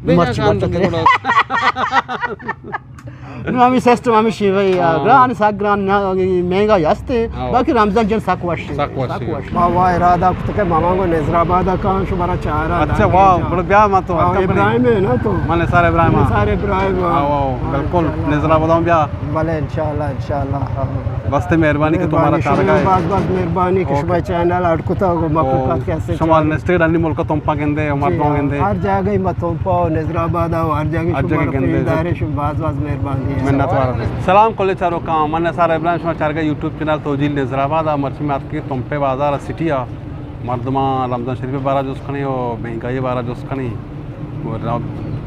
بے مرچی جان مرچی ترے۔ نو، ہمیں سسٹم ہمیشی بھائی، ہاں۔ گران، سک گران، نہ، مہنگائی ہستے، ہاں۔ باقی رمضان جن سک وش ہے۔ سک وش ہے۔ سک وش۔ ما وا ارادہ کت کہ ماما گو نظر آباد کان شو برا چارا۔ اچھا، واہ، بڑا بیا ما تو، ہاں، ابراہیم ہے نا تو؟ من نثار ابراہیم ہاں۔ نثار ابراہیم ہاں۔ ہاں، واہ، ہاں، بالکل، انشاءاللہ۔ نظر آباد ہم بیا۔ بلے، انشاءاللہ، انشاءاللہ۔ بس تے مہربانی کہ تمہارا مہربانی، شما چارگا ہے۔ باز باز مہربانی کہ او۔ شما چینل اڈ کتا گو مخلوقات او۔ کیسے شما چارگا۔ نسٹیڈ انی ملک تمپا گندے، مردم ہاں، گندے۔ ہر جاگہ ما تمپا و نظر آباد و ہر جاگہ ہر شما جاگہ گندے۔ پیش دارے، شما باز باز مہربانی ہے۔ منت وار۔ سلام کل چاروکاں، من نثار ابراہیم، شما چارگا یوٹیوب چینل توجیل نظر آباد آ۔ مرچی ما اتکیں تمپے بازار سٹی آ۔ مردماں رمضان شریف بارا جست کنی و مہنگائی بارا جست کنی۔ و را-،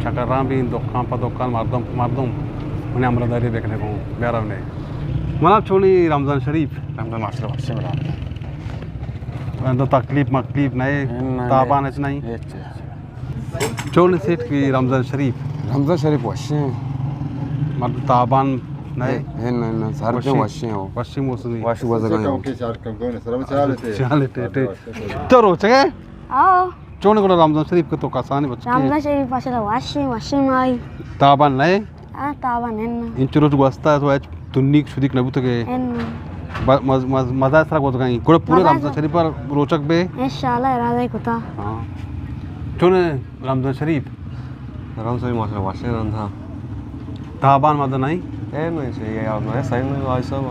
چکراں بھی دکان پہ دکان، مردم پہ مردم، منی ہمراہداری بکنے گوں، بیا رونے۔ مناب چونی رمضان شریف؟ رمضان ماشاءاللہ وشیں برابر۔ تو تکلیف مکلیف نہیں، نہ، تابان اچ نہیں؟ ہچ، ہچ۔ چون سیٹ کی رمضان شریف؟ رمضان شریف وشیں۔ مردم تابان نہیں؟ اے، اے، نہ، نہ، سردیں وشیں۔ وشیں ہو۔ وشیں موسمی۔ وش گوزگا۔ چال ٹے ٹے۔ تو روچگے؟ آؤ۔ چون گڑا رمضان شریف کہ تو کسانی بچ کے؟ رمضان شریف ماشاءاللہ وشیں، وشیں مائی۔ تابان نئے؟ ہاں، تابان ہے نا۔ انچو روچ گوستا تو اچ تنیک شدیک نہ بوتگے۔ ہے نا۔ ب-، مز-، مز-، مزہ سرا گوزگائیں۔ گڑا پورے مزہ رمضان سرا۔ شریف پر روچک بے؟ انشاءاللہ ارادہ کتا۔ ہاں۔ چون رمضان شریف؟ رمضان شریف ماشاءاللہ وشیں رمضان۔ تابان مزہ نہیں؟ اے نہیں صحیح ہے، یار، نہیں صحیح نہیں، آج صاحب۔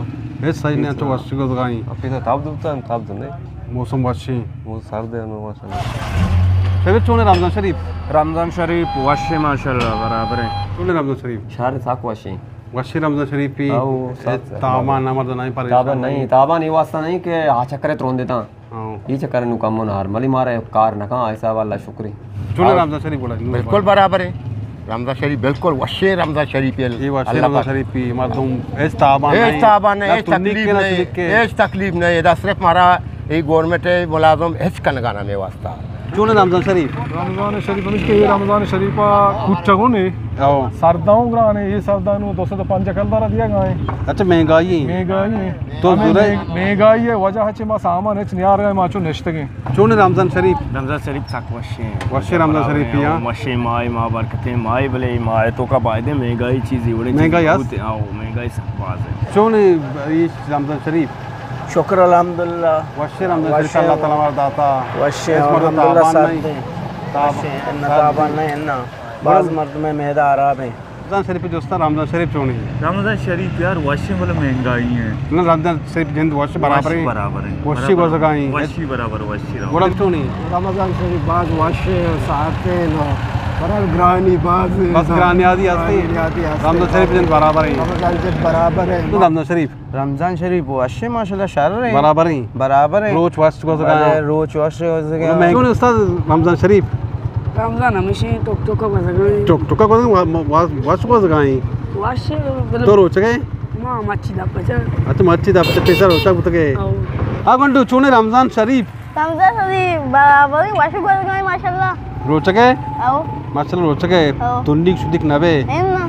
اے صحیح نہیں، تو وش گوزگائیں۔ اب پیسہ تاب دوتا ہے، تاب تو نہیں۔ موسم وشیں۔ موسم سرد ہے، ماشاءاللہ۔ شریف چون ہے رمضان شریف؟ رمضان شریف وشیں ماشاءاللہ، برابر ہے۔ چون ہے رمضان شریف؟ شہر ساک وشیں۔ وشیں رمضان شریف پی؟ او، اے ساک، تابان نہ مردہ نہیں پریشان تابان نہیں، نہیں۔ تابان یہ واسطہ نہیں کہ آ چکرے ترون دیتا۔ ہاں۔ یہ چکر نو کم نارملی مارے کار نہ کھاں، ایسا والا شکری۔ چون ہے رمضان شریف بولا؟ بالکل برابر ہے۔ رمضان شریف بالکل وشیں رمضان شریف ہے۔ یہ وشیں اللہ رمضان پاک۔ شریف پی، مردم ہچ تابان نہیں۔ ہچ تابان نہیں، نہ ہچ تنیک تکلیف کے، نہ نہیں، شدیک کے۔ ہچ تکلیف نہیں۔ ادا صرف ہمارا یہ گورنمنٹ ہے، ملازم ہچ کنگا نہ میں واسطہ۔ چون ہے رمضان شریف؟ رمضان شریف ہمیش کہ یہ رمضان شریف کوٹگون ہے۔ او۔ سرداؤں گرانے، یہ سرداؤں دو سو پنجاہ کلدار دیا گئے۔ اچھا، مہنگائی ہے۔ مہنگائی ہے۔ تو ہمیں زورے مہنگ-، مہنگائی ہے، وجہ ہے چہ ما سامان ہچ نیار گئے، ما چو نشتگیں۔ چون رمضان شریف؟ رمضان شریف سک وشیں۔ وشیں رمضان شریف، ہاں۔ وشیں ماہ، ماہ برکتیں ماہ، بلے ماہ تو کا بایدے مہنگائی چیزی وڑیں چیز مہنگائی ہست؟ بہت، ہاں، مہنگائی سک باز ہے۔ چون ہے یہ رمضان شریف؟ شکر الحمدللہ۔ وشیں رمضان شریف، وشیں اللہ تعالیٰ مارا داتا۔ وشیں، اس مردم الحمدللہ، تابان ساتھ نہیں۔ دیں۔ تاب-، وشیں، انہ تاب-، تابان نہیں، انہ۔ باز مردم معدہ خراب ہیں۔ رمضان شریف جستا، رمضان شریف چونی؟ رمضان شریف یار وشیں بلے مہنگائی ہیں۔ نہ، رمضان شریف جند وش برابر ہیں۔ برابر ہیں۔ وشی برابر۔ گوزگائیں۔ وشی برابر، وشی برابر۔ گڑا چونی؟ رمضان شریف باز وش ہیں، ساعت ہیں، نو۔ برحال گرانی باز ہیں۔ بس گرانی آدھی ہستی۔ گرانی آدھی ہستی۔ رمضان شریف جند برابر ہیں۔ رمضان جند برابر ہیں۔ تو رمضان شریف؟ رمضان شریف وش ہیں، ماشاءاللہ شر ہیں۔ برابر ہیں۔ برابر ہیں۔ روچ وش گوزگا۔ بلے روچ وش گوزگا۔ مہنگون استاد رمضان شریف۔ رمضان ہمیشہ ٹک ٹکا گوزگائیں۔ ٹک ٹکا گوزگائیں، وا-، وا-، وش گوزگائیں۔ وش بلے تو روچگے؟ ما مچھی دپ چا۔ اچھا، مچھی دپ چا پیسہ روچگ بوتگے۔ او۔ آ گنڈو چونے رمضان شریف؟ رمضان شریف برابری وش گوزگائیں ماشاءاللہ۔ روچگے؟ او۔ ماشاءاللہ روچگے۔ او۔ تنیک شدیک نبے۔ ایم نا۔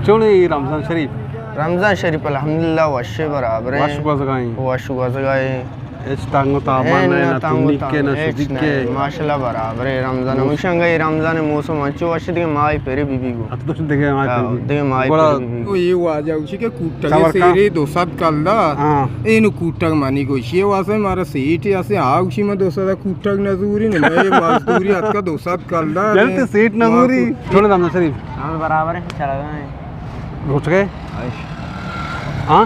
چونے رمضان شریف؟ رمضان شریف الحمدللہ وش برابر ہیں۔ وش گوزگائیں۔ وش گوزگائیں۔ ہچ تنگ و تابان نہ، نہ تنگ و تنیک کے، نہ شدیک کے۔ ماشاءاللہ برابر ہے رمضان۔ ہمیشہ انگا یہ رمضان موسم انچو وش دیگہ ماہ پرے بی بی گو۔ ات تو دیگہ ماہ پرے بی بی۔ دیگہ ماہ پرے بی بی۔ یہ واجہ اسی کہ کوٹگ سیرے دو سد کلدار۔ ہاں۔ اینو کوٹگ منی گوشی واسے مارا سیٹ اسے آ گوشی من دو سد کوٹگ نزوری نہ، میں مزدوری اتکا دو سد کلدار۔ یعنی تو سیٹ نزوری؟ چلو رمضان شریف۔ ہاں برابر ہے، چلا گئے۔ روچ گئے؟ ہاں؟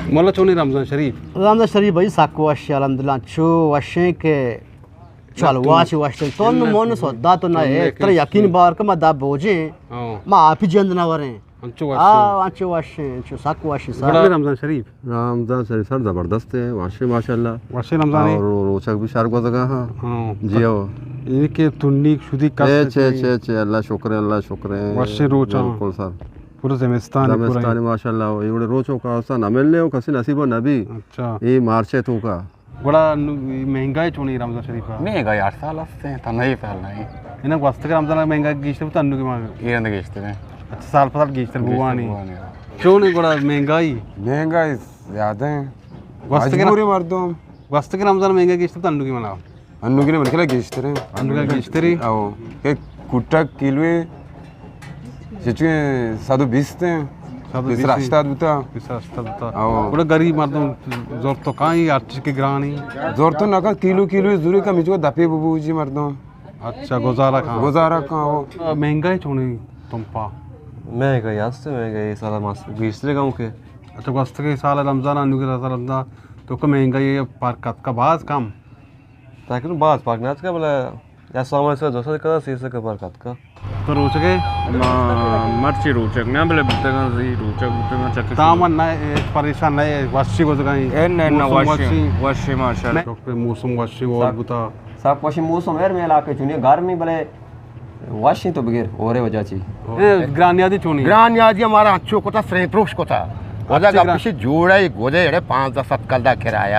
مولا چونی رمضان شریف؟ رمضان شریف بھائی سک وش الحمدللہ، چو وشیں کہ چل واچ وشیں۔ تو نو من سودا تو نہ ہے، ترا یقین بار کہ ما دا بوجیں، ما آپی جند نہ وریں۔ انچو وشیں۔ آ، انچو وشیں، انچو سک وشیں سر۔ گڑا رمضان شریف؟ رمضان شریف سر زبردست ہے، وشیں ماشاءاللہ۔ وشیں رمضان ہے۔ اور روچک بھی شر گوزگا ہاں۔ ہاں۔ جی ہو۔ یہ کہ تنیک شدی کس اے چے، چے، چے، اللہ شکر ہے، اللہ شکر ہے۔ وشیں روچاں۔ بالکل سر۔ پورا زمستان پورا۔ زمستان ماشاءاللہ، یہ بڑے روچوں کا اسا نہ ملنے ہو، کسی نصیب نہ بھی۔ اچھا۔ یہ مارچ ہے تو کا۔ گڑا نو-، مہنگائی چونی رمضان شریف ء؟ مہنگائی ہر سال ہستے ہیں، تنہا یہ سال نہیں۔ انہاں گوستگیں رمضان ء مہنگائی گیشتر بوتا، انوگی مہنگائی؟ یہ اندر گیشتر ہیں۔ اچھا، سال پہ سال گیشتر بوانی۔ بوانی۔ چونی گڑا مہنگائی؟ مہنگائی زیادہ ہیں۔ گوستگیں مجبوری مردم۔ گوستگیں رمضان مہنگائی گیشتر بوتا، انوگی منا؟ انوگی نے من کلا گیشتر ہیں۔ انوگی گیشتری؟ او، کہ کٹک کلوے چچکیں صد و بیست ہیں۔ صد و بیست، بیست ہشتاد بوتا۔ بیست ہشتاد بوتا۔ او۔ گڑا غریب مردم زور تو کائیں، ہر چیز کہ گرانی۔ زور تو نہ کن، کیلو کیلو زوری کم، ہچکو دپے ببو جی مردم۔ اچھا، گزارہ کن۔ گزارہ کن، او۔ مہنگائی چونی تمپا؟ مہنگائی ہست، مہنگائی سال ماس گیشتر کم کے۔ اچھا، گوستگیں سال رمضان، انوگی رمضان تو کہ مہنگائی پر کتکا باز کم۔ تقریباً باز پاک نہ اتکا، بلے یا سامان سے دو سد کلدار، سی سد کلدار پاک اتکا۔ تو روچگے؟ ما مرچی روچگ نہ، بلے بوتگاں زی روچگ بوتگاں چکے۔ تاوان نہ، پریشان نہ، وشی گوزگائی۔ اے نہ، نہ، موسم وشی، وشی۔ وشی ماشاءاللہ۔ چک پہ موسم وشی اور سک، بوتا۔ سک وشی موسم ہے، میں علاقے چونی گرمی بلے وشیں تو بگر اورے وجہ چی؟ اے، گرانیادی چونی؟ گرانیادی ہمارا اچھو کتا، سرین پروش کتا۔ وجہ اچھی گپ گران- پیش جوڑے گودے اڑے پانزدہ سد کلدار کرایہ۔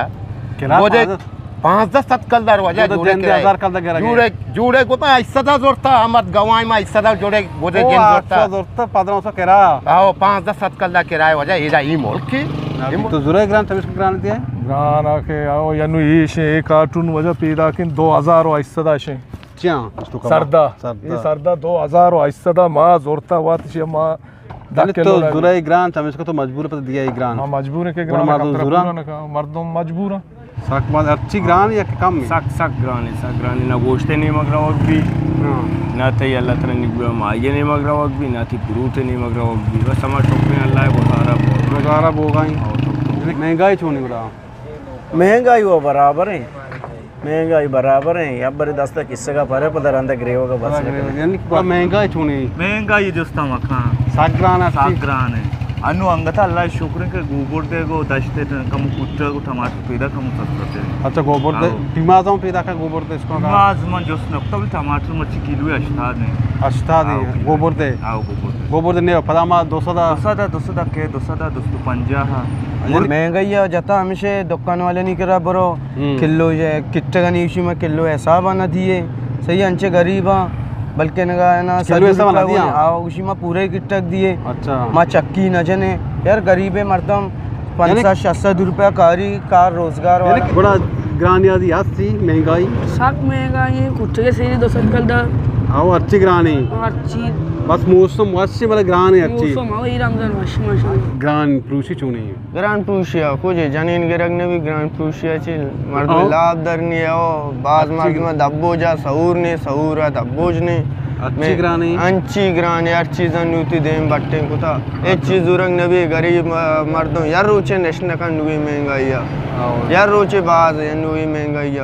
کرایہ گودے پانزدہ؟ پانزدہ سد کلدار وجہ گودے جوڑے جندے کرایہ۔ ہزار کلدار کرایہ۔ جوڑے، جوڑے گوتا ہشت سد زورتا، احمد گواہی ما ہشت سد جوڑے گودے او، جن زورتا۔ ہشت سد زورتا، پندرہ سو کرایہ۔ آو، پانزدہ سد کلدار کرایہ وجہ ایدا ای ملک کی۔ ای ملک۔ تو زورے گران، چمیش گران دیے؟ گران آ کہ آو، ینو ایش اے کارٹون وجہ پیدا کن دو ہزار و ہشت سد آشیں۔ چیاں؟ سردا۔ سردا۔ اے سردا دو ہزار و ہشت سد ما زورتا وات چی ما یعنی دکے تو لوڑا زورے گران، چمیشکا تو مجبور پتہ دیا ای گران۔ ہاں، مجبور ہے کہ گران مردم کپتا زورا؟ پورا نہ کپتا، مردم مجبور ہیں۔ سک مال ہرچی گران یا کہ کم ہے؟ سک، سک گران ہے، سک گران ہے۔ نہ گوشتے نیمگ روگ بھی، ہاں۔ نہ تئی اللہ تعالی نگوہ ماہی نیمگ روگ بھی، نہ تئی بروت نیمگ روگ بھی۔ بس ہما شکر ہے اللہ ہے، گزارا بہت۔ گزارا بوگا ہی۔ اور تو، تو۔ مہنگائی چونی بڑا؟ مہنگائی وہ برابر ہیں۔ مہنگائی برابر ہیں، یا بری دستا کسگا پرے پدا رندا گریوگا بس۔ یعنی کہ مہنگائی چونی؟ مہنگائی جستا مکان۔ سک گران ہے۔ سک گران ہے۔ انو انگتا اللہ شکر ہے کہ گوبر دے گو دشتے کم کٹا گو ٹماٹر پیدا کم سستا تے۔ اچھا، گوبر دے، آو۔ پیماز ہم پیدا کا گوبر دے اس کو؟ پیماز من جست نکتا، بلے ٹماٹر مرچی کلو ہشتاد ہیں۔ ہشتاد ہیں، آو، گوبر دے؟ آو، گوبر دے۔ گوبر دے نے پدا ما دو سد۔ دو سد، دو سد کے، دو سد، دو سد پنجاہ۔ مہنگائی ہے، جتا ہمیشہ دکان والے نہیں کرا برو۔ ہم۔ کلو یہ کٹگانی ایشی میں کلو حساب نہ دیے۔ صحیح انچے غریب ہاں، بلکہ نگا ہے نا، کلو حساب نہ دیا؟ آو، اسی ما پورے کٹگ دیے۔ اچھا۔ ما چکی نہ جنے۔ یار غریب مردم، یعنی پنچ سد شش سد روپیہ کاری، کار روزگار یعنی والا۔ بڑا گرانی آدی ہستی مہنگائی۔ سک مہنگائی ہے، کٹگے سیری دو سد کلدار۔ آو، ہرچی گرانی۔ ہرچی۔ بس موسم وش ہے، بلے گران ہے ہرچی۔ موسم، آو، ای رمضان وش، ماشاءاللہ۔ گران پروشی چونی ہے؟ گران پروشی ءَ کجے جنین گرگ نہ بی، گران پروشی ءَ چی مردم لاپ در نی او، باز مردم دبوجا سہور نے، سہورا دبوج نے۔ انچی گران ہے؟ انچی گران ہے، ہر چیز نوتی دیم بٹیں کتا۔ ہچ چیز زورگ نہ بی، غریب مردم یا روچے نشت نہ کن نوی مہنگائی ءَ۔ یا روچے باز ہے نوی مہنگائی ءَ۔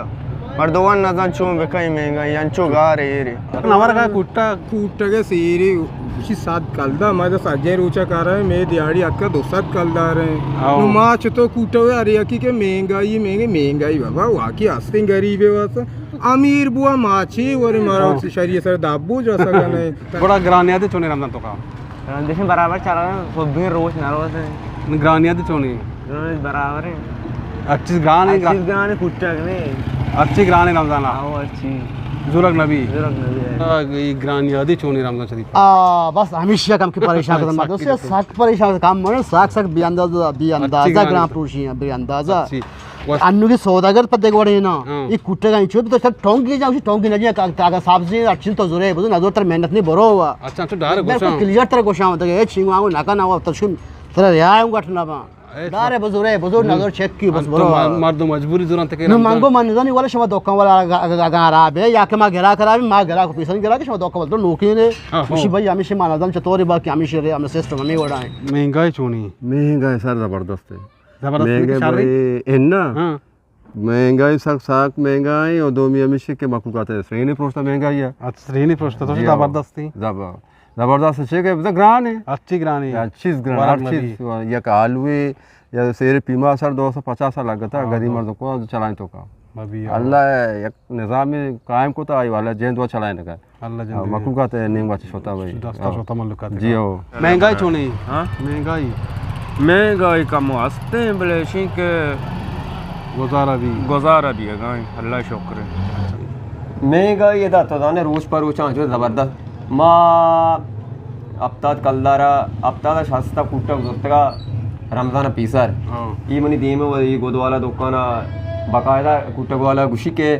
مردمان نزان چون بکئی مہنگائی، انچو گار ایرے۔ نمر کا کٹا کوٹگ ءِ سیری گوشی سد کلدار، ما ادا سجہیں روچ ءَ کاریں، مئے دیہاڑی اتکا دو سد کلدار ایں۔ نو ما چتو کوٹو ءَ ہر یکی کہ مہنگائی، مہنگائی، مہنگائی بابا، واقعی ہستیں غریبے واسطہ۔ امیر بوا ما چی ورے، مارا شری سر دابو جا سکنے۔ گڑا گرانیادی چونے رمضان تو کا؟ رمضان برابر چلا، خب بھی روچ نہ روچ۔ گرانیادی چونے؟ گران برابر ہیں۔ ہر چیز گران ہے، ہر چیز گران ہے، کٹک نے۔ ہر چیز گران ہے رمضان ءَ۔ ہاں، ہر چیز۔ زورگ نبی۔ زورگ نبی ہے۔ آ، یہ گرانیادی چونی رمضان شریف؟ آ، بس ہمیشہ کم کہ پریشان کتم مردم۔ سک پریشان کم من، سک سک بے اندازہ، بے اندازہ گران پروشی ہیں، بے اندازہ۔ انو کی سوداگر پر دیکھ وڑے نا۔ یہ کٹگا انچو بھی تو سب ٹونگی جاؤ، ٹونگی نہ جائے، اگر سبزی ہر چیز تو زورے، بزو نہ زور تر محنت نہیں برو ہوا۔ اچھا، تو ڈائریکٹ گوشاں۔ کلیئر تر گوشاں، تو یہ چنگو آنگو نہ کرنا ہوا، تو شم تر رہا ہے گٹنا با۔ دارے بزورے، بزور نظر چیک کی بس برو۔ مردم مجبوری زورن تکے نو رمضان۔ منگو من نزانی والا شما دکان والا اگاں خراب ہے یا کہ ما گرا خراب، ما گرا کو پیسن گرا کہ شما دکان والا تو نوکی نے۔ ہاں، خوشی ہاں۔ بھائی ہمیشہ ما نظر چطوری با کہ ہمیشہ رے ہم سسٹم ہمیں وڑا ہے۔ مہنگائی چونی؟ مہنگائی سر زبردست ہے۔ زبردست مہنگائی شر ہے؟ بھائی، ہے نا؟ ہاں۔ مہنگائی سک، سک مہنگائی اور دومی ہمیشہ کہ مخلوقات ہے، سرینی پروشتا مہنگائی ہے۔ اچھا، سرینی پروشتا تو جی ہاں۔ زبردستی۔ زبر-، زبردست چے کہ بزاں گران ہے۔ ہر چیز گران ہے۔ ہر چیز گران، ورگ ہر چیز۔ یک آلوے یا سیر پیما سر دو سو پچاس لگتا، غریب مردم کو چلائیں تو کا۔ اللہ یک نظام قائم کو تا، آئی والا جند و چلائیں لگا۔ اللہ جند۔ مخلوقات نیم بچ شوتا بھائی۔ دستا شوتا مخلوقات۔ جی ہو۔ مہنگائی چونی؟ ہاں؟ مہنگائی۔ مہنگائی کم ہستے بلے شین کہ گزارا بھی۔ گزارا بھی ہے گائیں، اللہ شکر ہے۔ مہنگائی ادا تو زانے روچ پر روچاں جو زبردست۔ ما ہپتاد کلدارا، ہپتاد شست کوٹک زرتگا رمضان پیسر۔ ہاں۔ ای منی دیم و ای گد والا دکانا باقاعدہ کوٹک والا گوشی کہ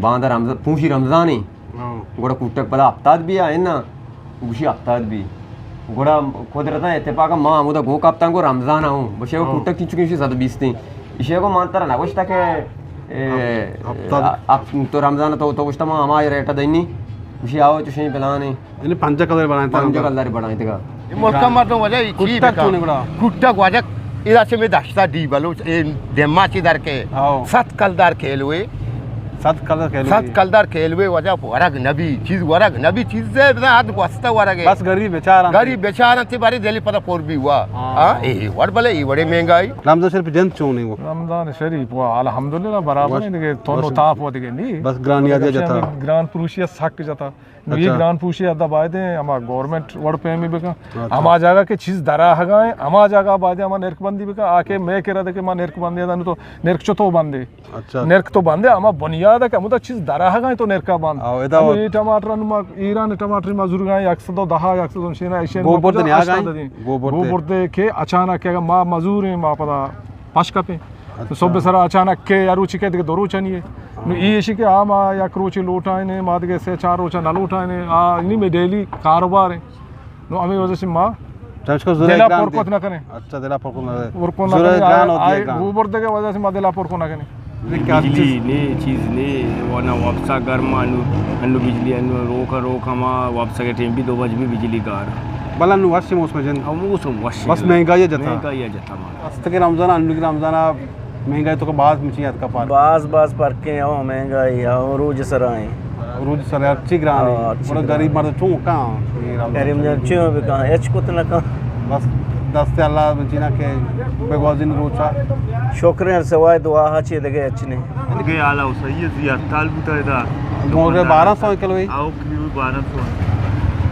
باندا رمضان، پوشی رمضانی۔ ہاں۔ گڑا کوٹک پدا ہپتاد بھی آئے نا، گوشی ہپتاد بھی۔ گڑا قدرت ءِ اتفاق ءَ ما ہمودا گوں کپتاں گوں رمضان ءَ ہوں۔ بشے وہ ہاں۔ کٹک چنچو کہ ایشی صد بیست ایں۔ ایشی گوں من ترا نہ گوشتا کہ، اے، ہپ-، ہپتاد۔ ہپ-، تو رمضان ءَ تو، تو گوشتا ما ہما ریٹ ءَ دینی۔ ایشی آؤ چوشیں پلان ایں۔ یعنی پنجاہ کلدار بڑھائیں تھا۔ پنجاہ کلدار بڑھائیں تھا۔ اے ملک ءَ مردم واجہ چی کٹک بکن؟ چونے گڑا؟ کٹک واجہ ادا چہ مئے دشت ءَ ڈی بلوچ، اے دیما چی در کے ہاؤ۔ صد کلدار کیلوے۔ صد کلدار کیلوے۔ صد کلدار کیلوے واجہ ورگ نبی، چیز ورگ نبی، چیز زے بزاں حد گوستہ ورگ اے۔ بس غریب بیچارہ انت۔ غریب بیچارہ انت، بارے دلی پدا پر بی وا۔ ہاں۔ ہاں، اے وڑ بلے، اے وڑے مہنگائی۔ رمضان شریف جند چونے وہ؟ رمضان شریف وا الحمدللہ برابر ایں دگہ، تو نو تاپ و دگہ نی۔ بس گرانی آدیا جتا۔ گران پروشی سک جتا۔ نو اے اچھا۔ گران پروشی ادا باید ایں، ہما گورنمنٹ وڑ پیمی بکن۔ اچھا۔ ہما جاگہ کہ چیز دراہگا ایں، ہما جاگہ باید ایں ہما نرخ بندی بکن، آ کہ مئے کرا دے کہ ما نرخ بندی ادا، نو تو نرخ چتو بندے؟ اچھا۔ نرخ تو بندے، ہما بنیاد کہ ہمودا چیز دراہگا ایں تو نرخا بند۔ او، ادا نو اے ٹماٹر، نو ما ایران ٹماٹر ما زورگا ایں، یک سد و دہ، یک سد و شینا ایشین گوبرد نیاگا ایں؟ گوبرد۔ گوبرد کہ اچانک کہ ما مزور ایں، ما پدا پش کپیں۔ اچھا۔ صبح سرا اچانک کہ یا روچی کہ دگہ دو روچ نہیں ہے۔ نو اے ایشی کہ آ ما یک روچی لوٹائیں، ما دگہ سے چار روچا نہ لوٹائیں، آ نی مئے ڈیلی کاروبار ایں۔ نو ہمے وجہ سے ما دلا پر کت نہ کنیں۔ اچھا، دلا پر کت نہ کنیں۔ پر کت نہ کنیں۔ آ، گوبرد ءِ وجہ سے ما دلا پر کت نہ کنیں۔ بجلی نے، چیز نے، ورنہ وپسا گرم، انو، انو بجلی، انو روک، روک ہما وپسا کے ٹیم بھی دو بج بھی بجلی گار۔ بلا نو وش موسم جن۔ ہاں، موسم وش۔ بس مہنگائی جتا۔ مہنگائی جتا۔ استگیں رمضان، انوگیں رمضان ءَ مہنگائی تو کہ باز مچی اتکا پار۔ باز، باز پرکیں، او مہنگائی، او روچ سرا ایں۔ روچ سرا ہرچی گران ایں۔ ہاں، ہرچی گڑا گران۔ غریب مرد چون کاں؟ غریب مرد چون بکاں؟ ہچ کت نہ کاں۔ بس دست اللہ مچینا کہ بگوازین روچا۔ شکر ایں، سوائے دعا ءَ چی دگہ ہچ نہیں۔ دگہ حالا و صحیح ہے، زی ہڑتال بوتا ادا۔ موزے بارہ سو کلو ایں۔ آؤ، کلو بارہ سو۔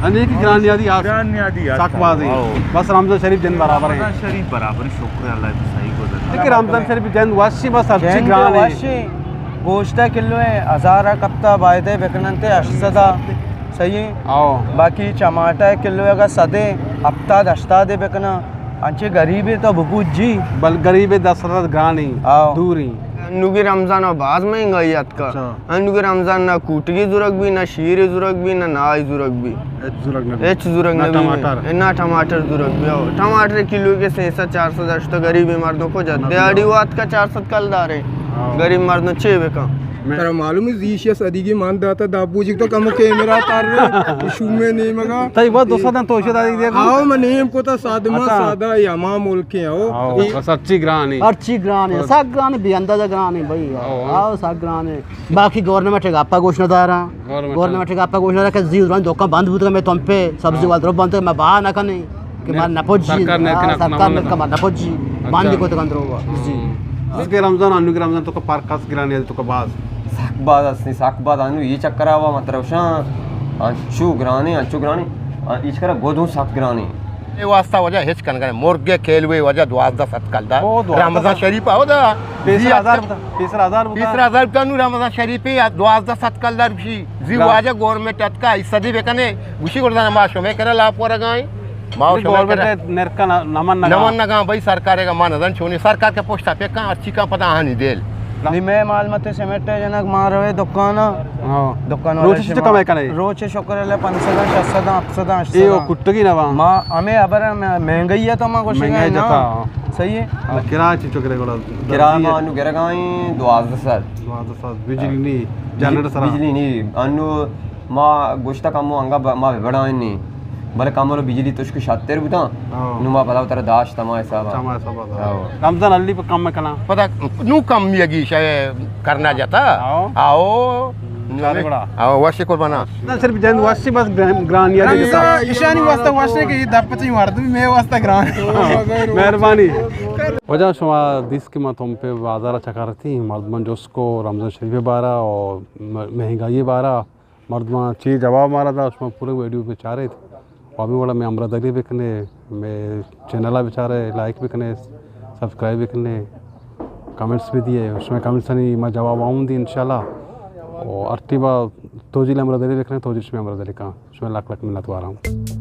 انیکی گران نیادی آس۔ گران نیادی آس۔ سک بازی۔ آؤ۔ بس رمضان شریف جند برابر ایں۔ رمضان شریف برابر ایں، شکر اللہ تو صحیح گزر۔ لیکن رمضان شریف جند وشی بس ہرچی جند گران ایں۔ وشی۔ گوشت کلو ایں، ہزار کپتا بایدے بکننتے ہشت سد۔ صحیح ایں؟ آؤ۔ باقی چماٹا کلو اگا سد ایں، ہفتاد ہشتاد بکنا۔ انچے غریبے تو ببوت جی۔ بل غریبے دست رد گران ایں، آؤ۔ دور ایں۔ انوگیں رمضان ءَ باز مہنگائی اتکا۔ اچھا۔ انوگیں رمضان نہ کوٹگی زورگ بی، نہ شیرے زورگ بی، نہ نائی زورگ بی۔ ہچ زورگ نہ بی۔ ہچ زورگ نہ نہ بی۔ ٹماٹر۔ نہ ٹماٹر زورگ بی۔ او، ٹماٹر کلو کہ سے سد چار سد اشتا، غریب مردم کو جت۔ دیہاڑی وات کا چار سد کلدار ایں۔ ہاں۔ غریب مردم چے بکن؟ ترا معلوم ایں زی ایشی صدیگی مان داتا دابوجی تو کمو کیمرہ تر رہے، شومے نیمگا۔ تئی وہ دو سد تو شد آئی دیکھو۔ آؤ، من نیم کو تا سادما اچھا۔ سادہ ایں، ہما ملک ایں، آؤ۔ آؤ، اے بس ہرچی گران ایں۔ ہرچی گران ایں، سک گران ایں، بے اندازہ گران ایں بھائی۔ آؤ۔ آؤ، سک گران ایں۔ باقی گورنمنٹ ءِ گپا گوش نہ داراں۔ گورنمنٹ ءِ گپا گوش نہ داراں کہ زی دوران دکان بند بوت کہ مئے تمپے سبزی ہاں۔ وال درو بند کہ مئے بہا نہ کنیں کہ مار نہ پجی۔ سرکار نہ ہاں، کنا سرکار نہ کنا نہ پجی۔ اچھا۔ بند کو تو کندرو۔ جی۔ ہاں۔ اس کے رمضان، انوگیں رمضان تو کا پار کس گران ایں تو کا باز۔ سک باز است، سک باز انو اے چکر آوا مطلب شاں انچو گران ایں، انچو گران ایں۔ آ، ایچ کرا گودوں سک گران ایں۔ اے واسطہ وجہ ہچ کن کن۔ مرگ کیلوے وجہ دوازدہ سد کلدار۔ او، دوازدہ سد۔ رمضان شریف آؤ دا۔ پیسر ہزار بتا، پیسر ہزار بتا۔ پیسر ہزار بتا نو رمضان شریف یا دوازدہ سد کلدار بشی۔ زی گران۔ واجہ گورنمنٹ اتکا، ای صدی بکنے، گوشی گردان ما شمے کرا لاپ ورگا ایں۔ ما شمے گورنمنٹ کرا نرکا نہ، نمن نگا۔ نمن نگا بھائی، سرکار کا ما نزن چونی، سرکار کے پشتا پکا، ہرچی کا پتا آنی دیل۔ نی مئے مال متے سیمنٹ جنک ما روے دکانا۔ ہاں۔ دکان والا روچ چی کمائی کنے؟ روچ شکر اللہ پنچ سد، شش سد، ہفت سد، ہشت سد۔ اے او کٹگی نہ وا۔ ما ہمے ابر مہنگائی ایں تو ما گوشگا مہنگائی نا۔ جتا۔ صحیح ایں؟ ہاں، کرایہ چی چکرے گڑا؟ کرایہ ما انو گرگا ایں دوازدہ سد۔ دوازدہ سد۔ بجلی نی، جنریٹر سرا؟ بجلی نی، انو ما گوشتا کمو انگا ب-، ما بڑائیں نی۔ بلے کمو بجلی تشک شتر بوتاں۔ ہاں۔ نو ما پدا ترا داشت ہما حسابا۔ ہما حسابا۔ ہاں۔ رمضان علی پہ کم کنا۔ پدا نو کم یگی شے کرنا جتا۔ ہاں۔ آؤ۔ چارے گڑا۔ آؤ، وش قربانا۔ نہ، صرف جند وش بس گران، گرانی آ۔ ایشانی واسطہ وش کہ یہ دپ تئی مردم، مئے واسطہ گران۔ مہربانی۔ وجہ شما دیست کہ ما تمپے بازار چکرتی، مردمان جست کو رمضان شریف بارا اور م-، مہنگائی بارا۔ مردماں چی جواب مارا دا، شما پورے ویڈیو بچاریت۔ و ہمے وڑا مئے ہمراہ داری بکنے، مئے چینل ءَ بچارے، لائک بکنے، سبسکرائب بکنے، کمنٹس بھی دیے۔ شمئے کمنٹسانی ما جواب آؤں دی انشاءاللہ۔ و ہر ٹیم ءَ تو جیل ہمراہ داری بکنے، تو جیل شمئے ہمراہ داری کاں۔ شمئے لک لک منت واراں۔